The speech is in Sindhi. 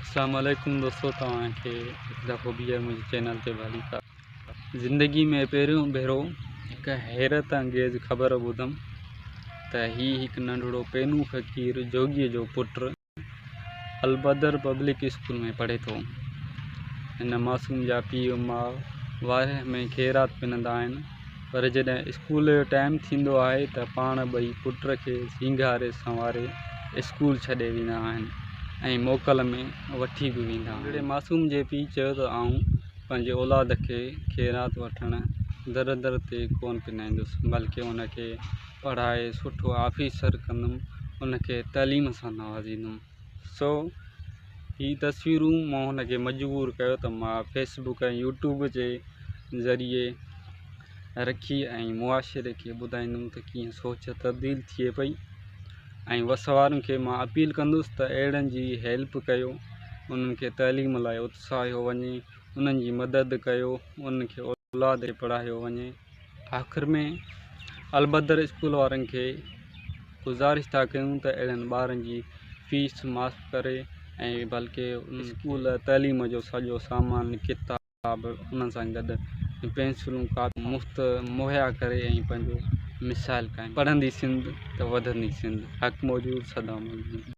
اسلام عليڪم دوستو توهان کي هڪ دفعو ٻيهر منهنجي چينل تي ڀليڪار. زندگي ۾ پهريون ڀيرو هڪ حيرت انگيز خبر ٻڌم ته هي هڪ ننڍڙو پينو فقير جوڳيء جو پٽ البدر پبلڪ اسڪول ۾ پڙهي ٿو. هن معصوم جا پيء ماء وارهه ۾ خيرات پنندا آهن پر جڏهن اسڪول جو ٽائيم ٿيندو آهي ته پاڻ ٻئي پٽ کي سينگاري سنواري اسڪول ڇڏي ويندا آهن. ۽ موڪل ۾ وٺي به ويندا آهن. ننڍڙي معصوم جي پيء چيو ته آئون پنهنجي اولاد کي خيرات وٺڻ در در تي ڪونه پنائيندس، بلڪه ان کي پڙهائي سٺو آفيسر ڪندم، ان کي تعليم سان نوازيندم. سو هي تصويرون مون هن کي مجبور ڪيو ته مان فيس بڪ ۽ يوٽيوب جي ذريعي رکي ۽ معاشري کي ٻڌائيندم ته ڪيئن سوچ تبديل ٿئي پئي. ۽ وس وارن کي مان اپيل ڪندس ته اهڙن جي هيلپ ڪيو انهن کي تعليم لاء اتساهيو وڃي انهن جي مدد ڪيو انهن کي اولاد کي پڙهايو وڃي. آخر ۾ البدر اسڪول وارن کي گذارش ٿا ڪيون ته اهڙن ٻارن جي فيس معاف ڪري ۽ بلڪه اسڪول تعليم جو سڄو سامان ڪتاب به انهن سان گڏ پينسلون ڪاپيون مفت مهيا ڪري ۽ پنهنجو مثال قائم پڙهندي سنڌ ته وڌندي سنڌ حق موجود سدا موجود.